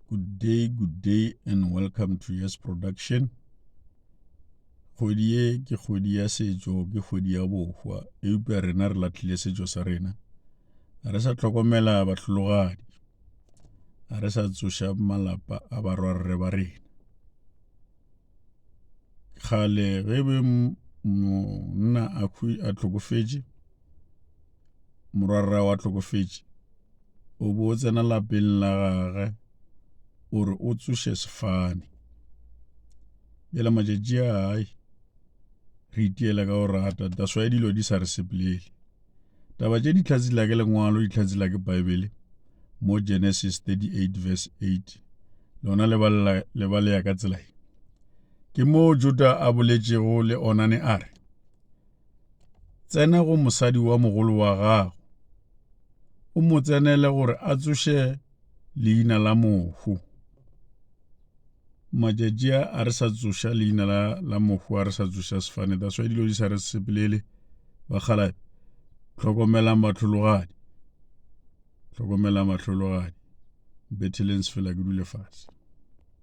Good day, good day and welcome to Yes Production. Kgwedi ye ke kgwedi ya setšo, ke kgwedi ya bohwa, eupša rena re lahlile setšo sa rena. Ga re sa hlokomela bahlologadi, ga re sa tsoša malapa a barwarre ba rena. Kgale ge be monna a a hlokofetše, morwarrago a hlokofetše, o bo o tsena lapeng la gage o re o tsoše sefane. Bjale matšatši a ai re itiela ka go rata, that's why dilo di sa re sepelele. Taba tše di hlatsela ke lengwalo, di hlatsela ke Bible mo Genesis 38 verse 8. Lona le balela le baleya ka tsela ye. Ke moo Juda a boletšego le Onane a re, Tsena go mosadi wa mogolo wa gago, o mo tsenele gore a tsoše leina la mohu. Matšatši a a re sa tsoša leina la, la mohu, a re sa tsoša sefane. That's why dilo di sa re sepelele. Bakgalabje, hlokomelang bahlologadi. Hlokomelang bahlologadi. Betheleng sefela ke dule fase.